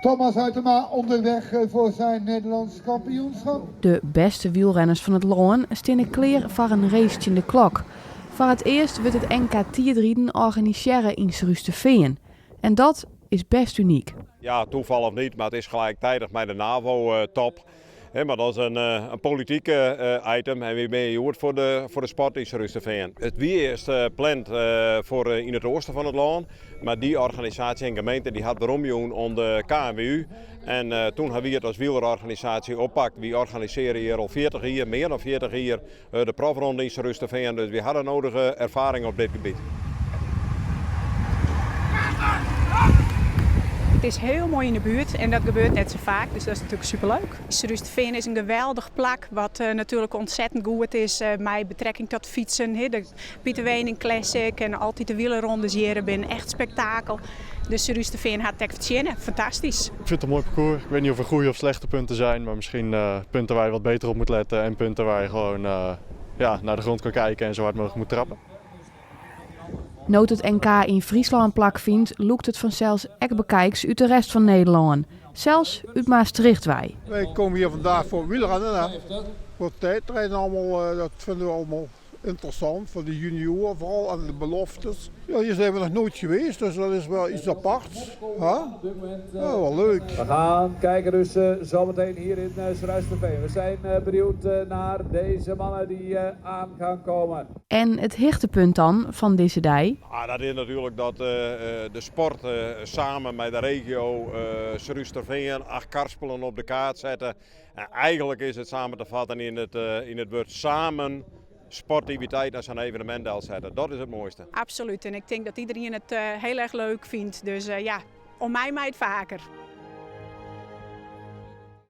Thomas Huitema onderweg voor zijn Nederlands kampioenschap. De bêste wielrenners fan it lân steane klear foar in race tsjin de klok. Foar it earst wurdt it NK tiidriden organisearre yn Surhústerfean. En dat is bêst unyk. Ja, toeval of niet, maar het is gelijktijdig met de NAVO-top. Maar dat is in polityk item en wy binne hjoed foar de sport yn Surhústerfean. It wie earst pland foar yn it oasten fan it lân, mar dy organisaasje en gemeente dy hat weromjûn oan de KNWU en toen ha wy it as wielerorganisaasje oppakt. Wy organisearje hjir al 40 jier, mear dan 40 jier, de profronde yn Surhústerfean, dus wy ha de nodige erfaring op dit gebiet. It is hiel moai yn de buert en dat gebeurt net sa faak, dus dat is natuerlik superleuk. Surhústerfean is in geweldich plak, wat natuerlik ontzettend goed is mei betrekking tot fytsen. De Pieter Weening Classic en altyd de wielerrondes hjir binne echt spektakel. Dus Surhústerfean hat it ek fertsjinne. Fantastysk. Ik vind het een mooi parcours. Ik weet niet of er goede of slechte punten zijn, maar misschien punten waar je wat beter op moet letten en punten waar je gewoon ja, naar de grond kan kijken en zo hard mogelijk moet trappen. No't it NK yn Fryslân plakfynt, lûkt it fansels ek bekijks út de rest fan Nederlân, sels út Maastricht wei. Wij komen hier vandaag voor wielrennen, hè. Voor tijdrijden allemaal, dat vinden we allemaal interessant, voor de junioren vooral en de beloftes. Ja, hier zijn we nog nooit geweest, dus dat is wel iets aparts. Hè? Ja, wel leuk. We gaan kijken dus zometeen hier in Surhuisterveen. We zijn benieuwd naar deze mannen die aan gaan komen. En it hichtepunt dan fan dizze dei? Ah, dat is natuerlik dat de sport samen mei de regio Surhústerfean, Achtkarspelen op de kaart sette. En eigenlijk is it samen te vatten yn it wurd samen sportiviteit as in evenemint delsette. Dat is it moaiste. Absolút en ik tink dat iderien it hiel erch leuk fynt. Dus ja, om my mei it faker.